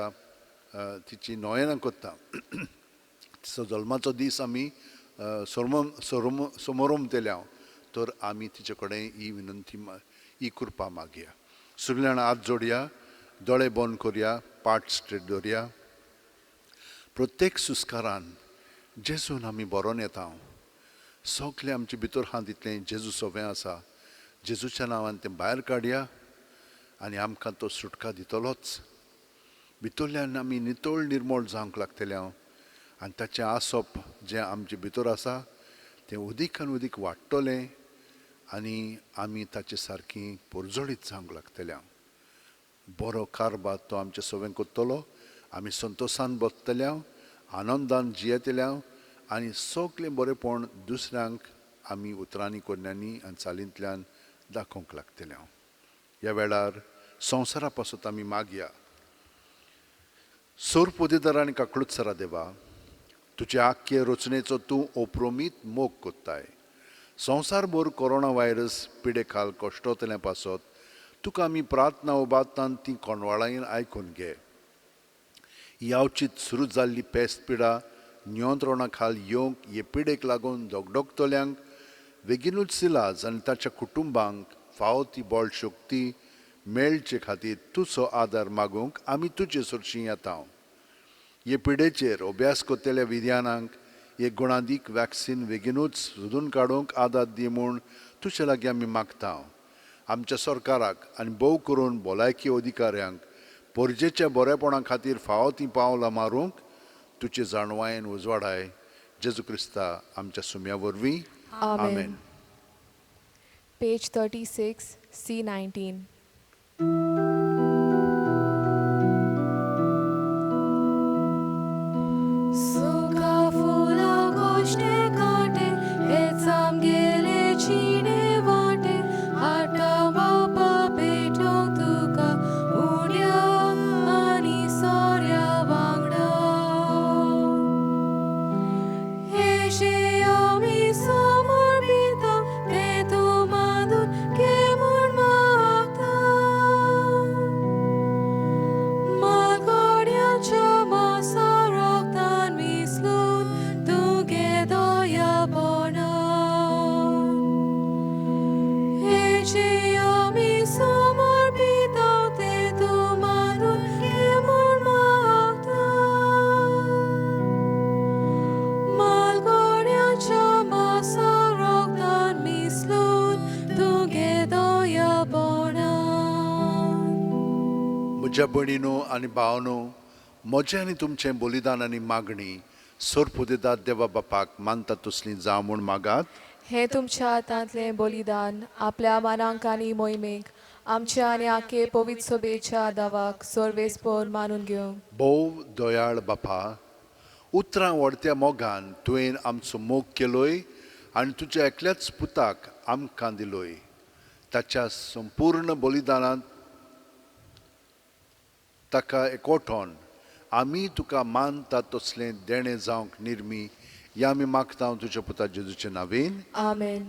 तिची नोयेनां करता. तिचो जल्माचो दीस आमी समोरम हांव, तर आमी तिचे कडेन ही विनंती ही कृपा मागया. सगळीं जाणां हात जोडया, दोळे बंद करया, पाट स्ट्रेट दवरया. प्रत्येक सुस्कारान जेजून आमी बरोवन येता. सगळें आमचे भितर आहा तितलें जेजू सोबें आसा, जेजूच्या नांवान तें भायर काडया आनी आमकां तो सुटका दितलोच. भितरल्यान आमी नितळ निर्मळ जावंक लागतले हांव आनी ताचें आसप जें आमचे भितर आसा तें उदीक आनी उदीक वाडटलें आनी आमी ताचे सारकी परजळीत जावंक लागतले हांव. बरो कारभार तो आमचे सवें करतलो, आमी संतोशान बसतले हांव, आनंदान जियेतले हांव आनी सगळें बरेंपण दुसऱ्यांक आमी उतरांनी कोन्यांनी आनी चालींतल्यान दाखोवंक लागतले हांव. ह्या वेळार संवसारा पासत आमी मागया. सोर पोदेदार आनी काकळूतसरा देवा, तुजे आख्खे रचनेचो तूं ओप्रोमीत मोग कोत्ताय. संवसारभर कोरोना व्हायरस पिडे खाल कश्टोतल्या पासत तुका आमी प्रार्थना उबारतान ती कोंडवाळायेन आयकून घे. ही आवचीत सुरू जाल्ली पेस्त पिडा नियंत्रणा खाल येवंक हे पिडेक लागून धगधगतल्यांक बेगीनूच सिलाज आनी ताच्या कुटुंबांक फावो ती बळ शक्ती मेळचे खातीर तुजो आदार मागूंक आमी तुजे सरशीं येता. हे पिडेचेर अभ्यास करतल्या विज्ञानांक एक गुणादीक वॅक्सीन बेगीनूच सोदून काडूंक आदार दी म्हूण तुजे लागीं आमी मागता. आमच्या सरकाराक आनी भोव करून भलायकी अधिकाऱ्यांक परजेच्या बरेपणा खातीर फावो तीं पावलां मारूंक तुजे जाणवायेन उजवाडाय. जेजू क्रिस्ता आमच्या सुम्या वरवीं, आमेन. Page 36, C19. सुखा फुला गोश्टे कांटे हेच आमगेले जिणे वाटे, हाटा बापा पेटोवंक तुका उड्या आनी सोऱ्या वांगडा. हे शे आमी समर्पिता तें तूं मानून घे म्हूण मागता. म्हज्या भयणीनो आनी भावनो, म्हजें आनी तुमचें बलिदान आनी मागणी सोरपुदेदाद देवा बापाक मानता तसली जावं म्हूण मागात. हें तुमच्या हातांतलें बलिदान आपल्या मानांक आनी मोहिमेक आमच्या आनी आखे पवित्र सभेच्या दावाक सर्वेस्पोर मानून घेवंक. भोव दयाळ बापा, उतरां व्हडत्या मोगान तुवें आमचो मोग केलोय आनी तुज्या एकल्याच पुताक आमकां दिलोय. ताच्या संपूर्ण बलिदानांत ताका एकवटोन आमी तुका मानता तसलें देणें जावंक निर्मी या आमी मागता तुज्या पुता जेजूचे नावेन. आमेन.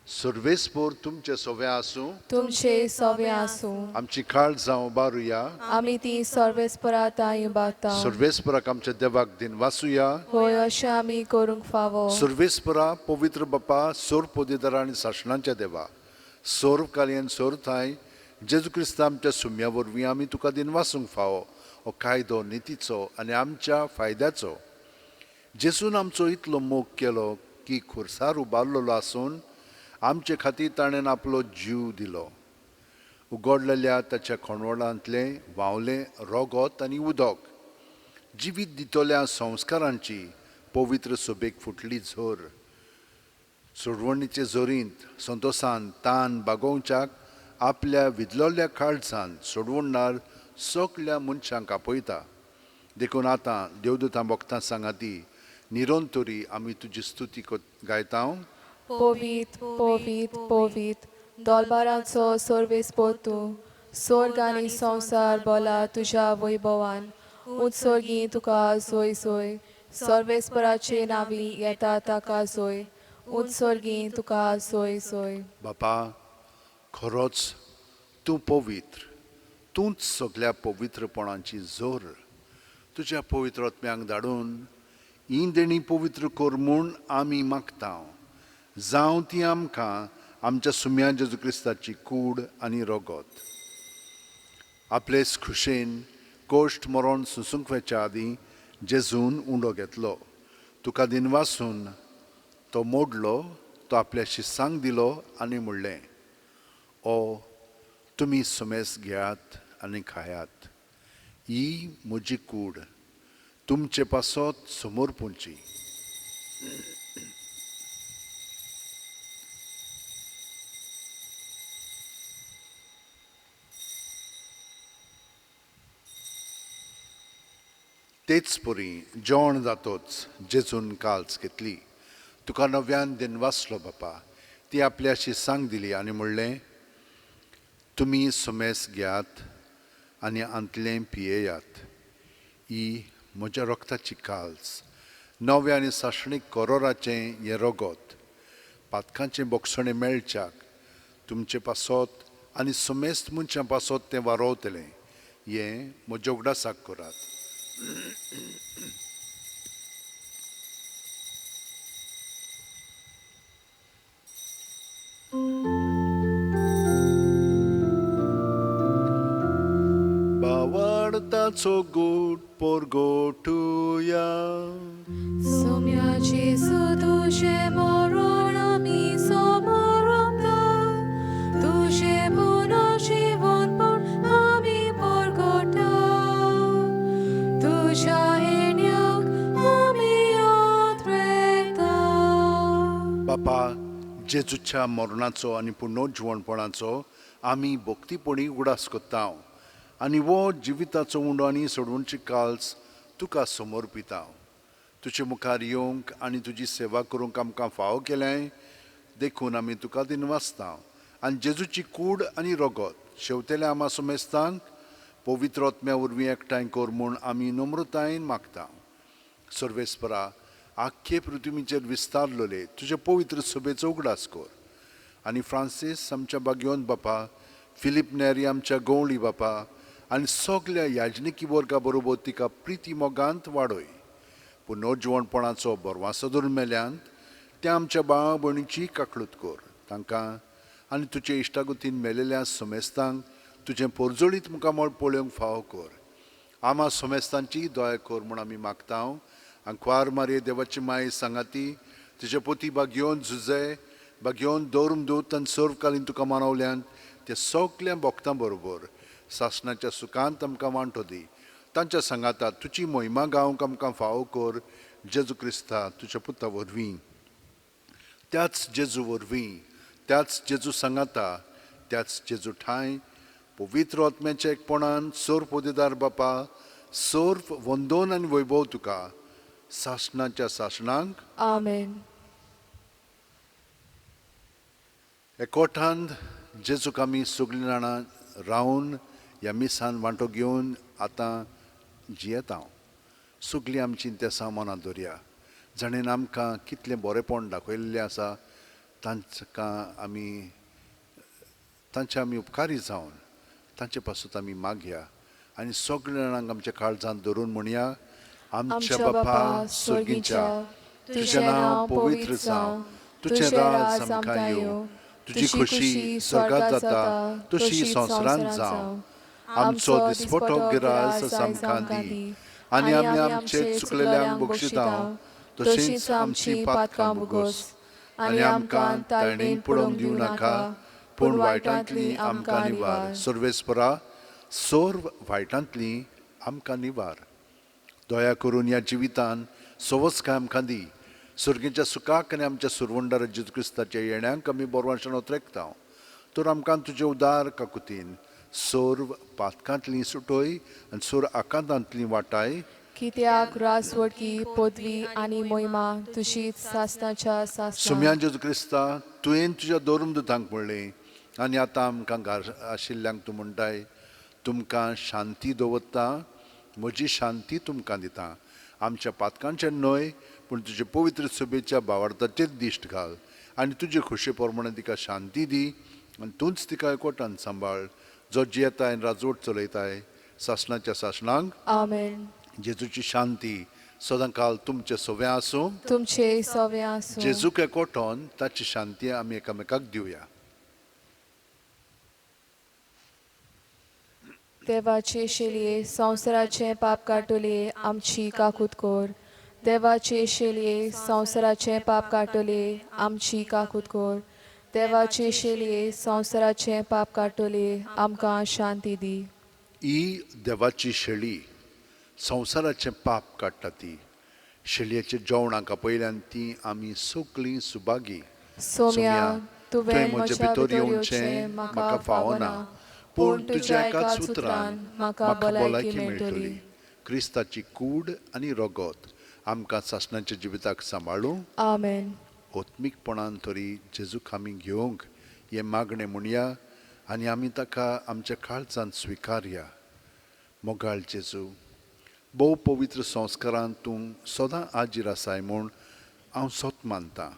सर्वेस्पोर तुमचे सोवे आसूं. तुमचे सोवे आसूं. आमची काळ जावं बारुया. आमी ती सर्वेस्परा तांय उबारता. सर्वेस्पराक आमच्या देवाक दिन वासुया. होय, अशें आमी करूंक फावो. सर्वेस्परा पवित्र बापा, सोर पोदेदारा आनी सासणाच्या देवा, सोर कालयन सोर थांय जेजू क्रिस्ता आमच्या सुम्या वरवीं आमी तुका दिन वासूंक फावो हो कायदो नितीचो आनी आमच्या फायद्याचो. जेजून आमचो इतलो मोग केलो की खुर्सार उबारलेलो आसून आमचे खातीर ताणें आपलो जीव दिलो. उगडलेल्या ताच्या खणवळांतलें व्हांवलें रगत आनी उदक जिवीत दितल्या संस्कारांची पवित्र सभेक फुटली झोर. सोडवणीचे झोरींत संतोसान तान बागोवच्याक आपल्या विदलोल्या काळजान सोडवणणार सगल्या मनशांक आपयता. देखून आतां देवदूतां भक्तां सांगाती निरंतरी आमी तुजी स्तुती गायता. पवित्र पवित्र पवित्र दोलबारांचो सर्वेस्पोर तूं, स्वर्ग आनी संवसार बोला तुज्या वैभवान. उत्सर्गी तुका सोय सोय, सर्वेस्पराचे नावी येता ताका सोय, उत्सर्गी तुका सोय सोय. बापा, खरोच तूं पवित्र, तूंच सगल्या पवित्रपणाची जोर. तुज्या पवित्र आत्म्यांक धाडून ही देणी पवित्र कर म्हूण आमी मागता. जावं ती आमकां आमच्या सुम्या जेजू क्रिस्ताची कूड आनी रगत. आपलेच खुशेन कोश्ट मरण सुसूंक वचच्या आदीं जेजून उंडो घेतलो, तुका दिनवासून तो मोडलो, तो आपल्या शिसांक दिलो आनी म्हणलें, ओ तुमी सुमेस घेयात आनी खायात, ही म्हजी कूड तुमचे पासत समोर पुंची. तेच परी जेवण जातोच जेजून काल्स घेतली, तुका नव्यान दिनवासलो बापा, ती आपल्या शिसांक दिली आनी म्हणलें, तुमी सुमेस घेयात आनी आंतलें पियेयात, ही म्हज्या रक्ताची काल्स, नव्या आनी सासणीक करोराचें हें रगत, पातकांचें बोगसणें मेळच्याक तुमचे पासत आनी सुमेस्त मनशां पासत तें वारोवतलें, हें म्हज्या उगडासाक करात. बावडताचो गोट पोरगोटुया. सोम्या जेजू तुजें मरण आमी समोरता, तुजें पुनर्जीवनपण आमी परगटा, तुज्या येण्याक आमी यात्रेता. बापा, जेजूच्या मरणाचो आनी पुनर्जिवणपणाचो आमी भक्तीपणी उगडास करता आनी वो जिविताचो उंडो आनी सोडवणची काल्स तुका समर्पिता. तुजे मुखार येवंक आनी तुजी सेवा करूंक आमकां फावो केलें देखून आमी तुका दिनवासता आनी जेजूची कूड आनी रगत शेवतेल्या आमा सुमेस्तांक पवित्र आत्म्या वरवीं एकठांय कर म्हूण आमी नम्रतायेन मागता. सर्वेस्परा, आख्खे पृथ्वीचेर विस्तारलेले तुजे पवित्र सभेचो उगडास कर आनी फ्रांसीस आमच्या बागयोन बापा, फिलीप नेरी आमच्या गवळी बापा आनी सगल्या याजनिकी वर्गा बरोबर तिका प्रिती मोगांत वाडय. पुनर्जिवणपणाचो बरवासो धरून मेल्यांत त्या आमच्या भावा भयणीची काकळूत कर. तांकां आनी तुजे इश्टागतीन मेलेल्या समेस्तांक तुजें पोरजोळीत मुखामळ पळोवंक फावो कर. आमा समेस्तांची दया कर म्हूण आमी मागता. आंकवार मारये देवाची माय सांगाती तुजे पोती बागयोन झुजे बागयोन दवरून दूत आनी सर्वकालीन तुका मानवल्यान ते सगल्या भक्तां बरोबर सासणाच्या सुखांत आमकां वांटो दी. तांच्या सांगाता तुजी मोहिमा गावंक आमकां फावो कर, जेजू क्रिस्ता तुज्या पुता वरवीं. त्याच जेजू वरवीं, त्याच जेजू सांगाता, त्याच जेजू ठांय पवित्र आत्म्याच्या एकपणान सोर पोदेदार बापा, सोर वंदोन आनी वैभव तुका सासणाच्या सासणांक. आमेन. एकवटान जेजूक आमी सगळीं जाणां रावन ह्या मिसान वांटो घेवन आतां जियेता. सगळीं आमचीं तेसां मनां दवरया. जाणेन आमकां कितलें बरेंपण दाखयल्लें आसा तांकां आमी तांचे आमी उपकारी जावन तांचे पासून आमी मागया आनी सगळ्या जाणांक आमच्या काळजांत धरून म्हणया, आमच्या बापा सर्गीच्या, तुजें नांव पवित्र जावं, तुजें राज आमकां येवं, तुजी खोशी स्वर्गात जाता तशी संवसारांत जावं. आमचो दिसपटो गिरास आमकां दी आनी आमी आमचे चुकलेल्यांक बक्षिता तशींच आमची पातकां भोगोस आनी आमकां ताळणेन पडोवंक दिवं नाका, पूण वायटांतली आमकां निवार. सर्वेस्परा, सर्व वायटांतली आमकां निवार. दया करून ह्या जिवितान सवस्काय आमकां दी. सर्गीच्या सुखाक आनी आमच्या सुरवंडार जेजू क्रिस्ताच्या येण्याक आमी बरवांशान ओतरेकता. तर आमकां तुजे उदार काकुतीन सर्व पातकांतली सुटय आनी सर्व आकांतांतली वाटाय. कित्याक रासवडकी पदवी आनी मोहिमा तुजीच सासणाच्या सासणाक. सुम्यान जेजू क्रिस्ता, तुवें तुज्या धर्मदूतांक म्हणलें आनी आतां आमकां घार आशिल्ल्यांक तूं म्हणटाय, तुमकां शांती दवरता, म्हजी शांती तुमकां दिता. आमच्या पातकांचेर न्हय पूण तुजे पवित्र सभेच्या भावार्थाचेर दिश्ट घाल आनी तुजे खोशे प्रमाणे तिका शांती दी आनी तूंच तिका एकवटान सांबाळ, जो जियेताय आनी राजवट चलयताय सासणाच्या सासणांक. आमेन. जेजूची शांती सदांकाल तुमचे सव्या आसूं, तुमचे सवे आसूं. जेजूक एकवटोन ताची शांती आमी एकामेकाक दिवया. देवाचे शेलये संवसाराचें पाप काडटले आमची काकूत कर. देवाचे शेलये संवसाराचें पाप काडटले आमची काकूत कर. देवाचे शेलये संवसाराचें पाप काडटले आमकां शांती दी. ही देवाची शेळी संवसाराचें पाप काडटा. ती शेळयेच्या जेवणाक आपयल्यान ती आमी सगळीं सुभागी. सोम्या, तुवें म्हज्या भितर येवचें म्हाका फावना, पूण तुज्या एकाच उतरान म्हाका भलायकी मेळटली. क्रिस्ताची कूड आनी रगत आमकां सासणाच्या जिविताक सांबाळूं. आमेन. आत्मीकपणान तरी जेजूक आमी घेवंक हें मागणें म्हणया आनी आमी ताका आमच्या काळजांत स्विकारया. मोगाळ जेजू, भोव पवित्र संस्कारान तूं सदां आजीर आसाय म्हूण हांव सत मानतां.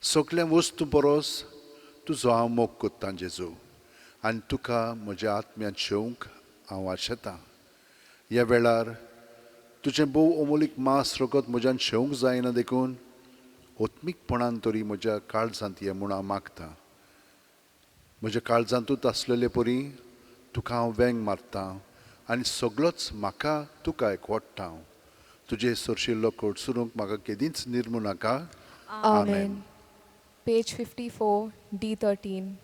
सगल्या वस्तू परस तुजो हांव मोग कोत्तां जेजू, आनी तुका म्हज्या आत्म्यांत शेवंक हांव आशेतां. ह्या वेळार तुजें भोव अमोलीक मांस रगत म्हज्यान शेवंक जायना देखून आत्मीकपणान तरी म्हज्या काळजांत ये म्हूण हांव मागतां. म्हज्या काळजांतूच आसलेले परी तुका हांव वेंग मारतां आनी सगळोच म्हाका तुका एकवटता. तुजे सरशिल्लो कडसरूंक म्हाका केदींच निर्मू नाका. आमेन. Page 54, D13.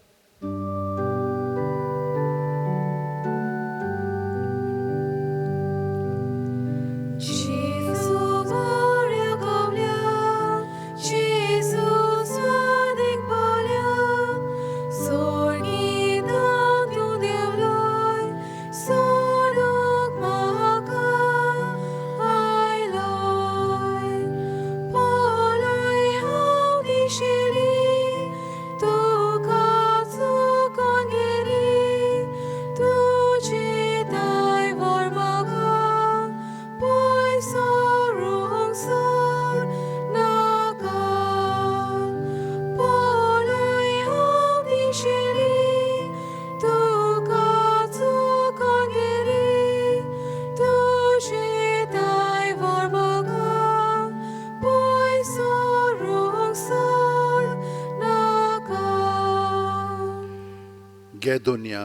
गे दोनया,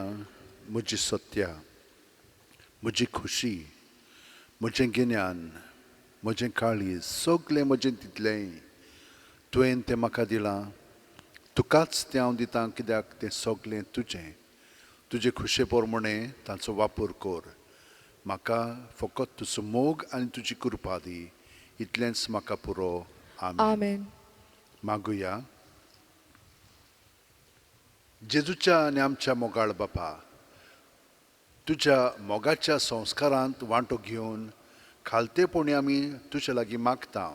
म्हजी सत्या, म्हजी खुशी, म्हजें गिन्यान, म्हजें काळीज, सगळें म्हजें तितलेंय तुवें तें म्हाका दिलां. तुकाच तें हांव दितां, कित्याक तें सगळें तुजें. तुजे खुशे प्रमाणे तांचो वापर कर. म्हाका फकत तुजो मोग आनी तुजी कृपा दी, इतलेंच म्हाका पुरो. आमेन. आमेन. मागुया. जेजूच्या आनी आमच्या मोगाळ बापा, तुज्या मोगाच्या संस्कारांत वांटो घेवन खालतेपणी आमी तुजे लागीं मागता.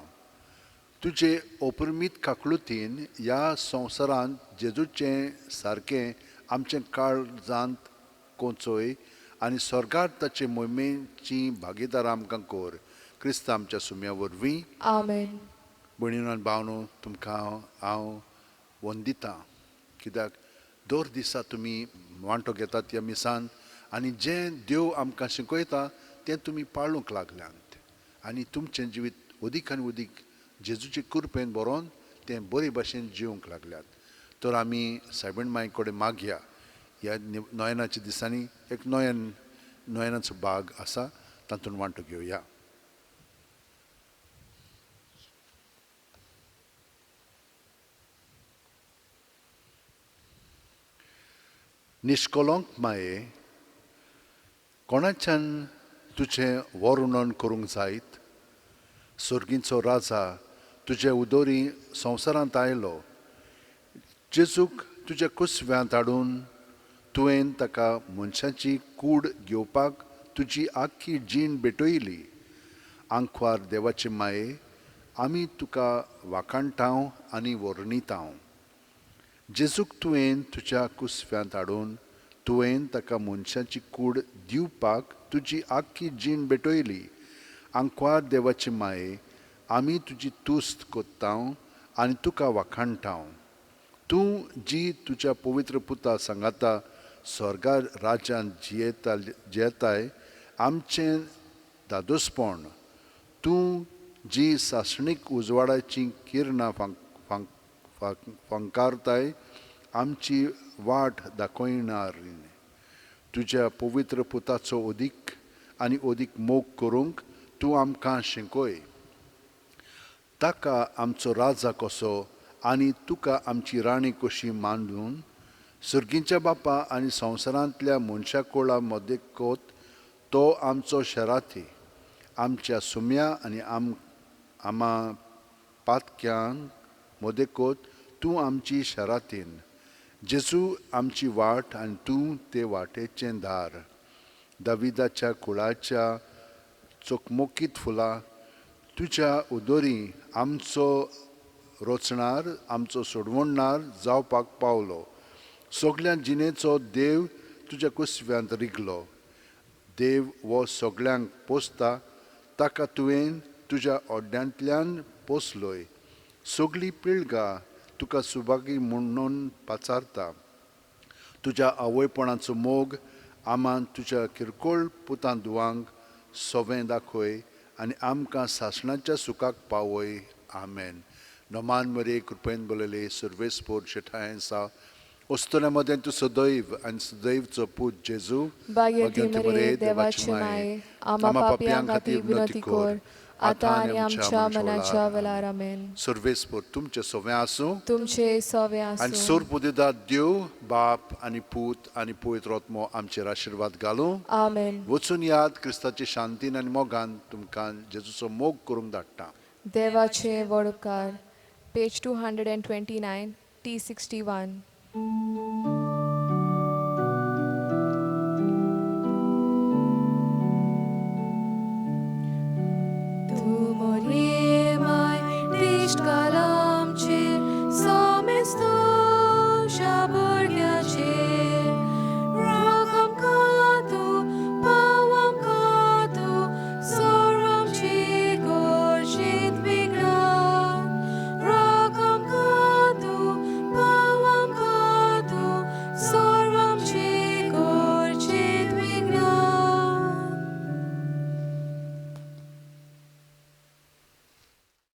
तुजे अपरमीत काकळुतीन ह्या संवसारांत जेजूचें सारकें आमचें काळजांत कोंचय आनी स्वर्गार ताचे मोहिमेची भागीदार आमकां कर. क्रिस्त आमच्या सुम्या वरवीं. आमेन. भयणीनो आनी भावनो, तुमकां हांव वंदितां, कित्याक दर दिसा तुमी वांटो घेतात ह्या मिसान आनी जें देव आमकां शिकयता तें तुमी पाळूंक लागल्यांत आनी तुमचें जिवीत अदीक आनी अदीक जेजूचे कृपेन बरोवन तें बरे भाशेन जिवंक लागल्यात. तर आमी सायबीण माई कडेन मागया. ह्या नयनाच्या दिसांनी एक नयनाचो भाग आसा, तातूंत वांटो घेवया. निश्कलंक माये, कोणाच्यान तुजें वर्णन करूंक जायत? सर्गींचो राजा तुजे उदोरी संवसारांत आयलो. जेजूक तुज्या कुसव्यांत हाडून तुवें ताका मनशाची कूड घेवपाक तुजी आख्खी जीण भेटयली. आंकवार देवाचे माये, आमी तुका वाखाणटांव आनी वर्णितांव. जेजूक तुवें तुज्या कुसव्यांत हाडून तुवें ताका मनशाची कूड दिवपाक तुजी आख्खी जीण भेटयली. आंकवार देवाचे माये, आमी तुजी तुस्त कोत्तांव आनी तुका वाखाणटांव. तूं जी तुज्या पवित्र पुता सांगाता स्वर्गार राज्यांत जियेताय, आमचें दादोसपण. तूं जी सासणीक उजवाडाची किरणां फांकारताय, आमची वाट दाखयणार. तुज्या पवित्र पुताचो अदीक आनी अदीक मोग करूंक तूं आमकां शिकय. ताका आमचो राजा कसो आनी तुका आमची राणी कशी मानून सर्गींच्या बापा आनी संवसारांतल्या मनशा कोळा मदेकोत तो आमचो शराथी. आमच्या सुम्या आनी आमा पातक्यांक मदेकोत तूं आमची शराथीन. जेजू आमची वाट आनी तूं ते वाटेचें दार. दाविदाच्या कुळाच्या चकमकीत फुलां तुज्या उदोरी आमचो रचणार, आमचो सोडवणणार जावपाक पावलो. सगल्या जिणेचो देव तुज्या कुसव्यांत रिगलो. देव हो सगल्यांक पोसता, ताका तुवें तुज्या ओड्यांतल्यान पोसलोय. सगळी पिळगा तुका सुभागी म्हणून पाचारता. तुज्या आवयपणाचो मोग आमान तुज्या किरकोळ पुतां दुवांक सोवें दाखय आनी आमकां सासणाच्या सुखाक पावय. आमेन. नमान मरे कृपेन बोलले सर्वेस्पोर शेठाय सा वस्तुना मदें तूं सदैव आनी सदैवचो पूत जेजू, भाग्यवती मरिये, देवाचे माये, आमा पापयां खातीर विनंती कर, आतां आनी आमच्या मनाच्या वेळार. आमेन. सर्वेस्पोर तुमचें सोवें आसूं, तुमचे सोवें आनी आसूं. सोर देव बाप आनी पूत आनी पवित्र आत्मो आमचेर आशिर्वाद घालूं. आमेन. वचून याद क्रिस्ताचे शांतीन आनी मोगान तुमकां जेजूचो मोग करूंक धाडटा. देवाचे व्हड उपकार. Page 229, T61. तूं मोरये my दिश्ट